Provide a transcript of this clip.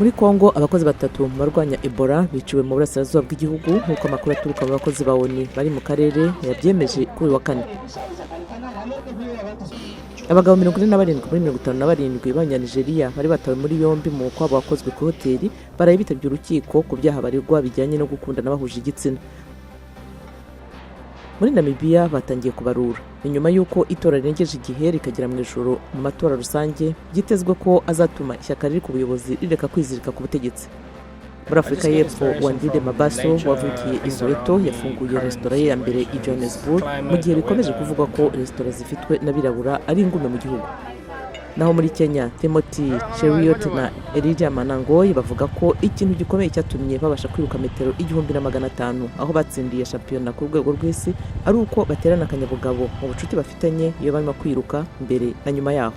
Muri Kongo, abakozi batatu mu barwanya Ebola biciwe mu burasirazuba bw'igihugu, nk'uko amakuru aturuka mu bakozi ba ONU bari mu karere yabyemeje kuri uyu wa kane. Abagabo 47 muri 57 b'Abanyanigeriya bari batawe muri yombi mu mukwabo wakozwe ku hoteli baraye bitabye urukiko ku byaha baregwa bijyanye no gukundana bahuje igitsina. Muri Namibiya batangiye kubarura, ni nyuma y'uko itora rirengeje igihe rikagera mu ijoro mu matora rusange byitezwe ko azatuma ishyaka riri ku buyobozi rireka kwizirika ku butegetsi. Muri Afurika y'Epfo, Wandile Mabaso wavukiye i Soweto yafunguye resitora ye ya mbere i Johannesburg, mu gihe bikomeje kuvugwa ko resitora zifitwe n'abirabura ari ingume mu gihugu. Naho muri Kenya, Timothy Cheruiyot na Elijah Manangoi bavuga ko ikintu gikomeye cyatumye babasha kwiruka metero 1500 aho batsindiye shampiyona ku rwego rw'isi ari uko baterana akanyabugabo mu bucuti bafitanye iyo barimo kwiruka mbere na nyuma yaho.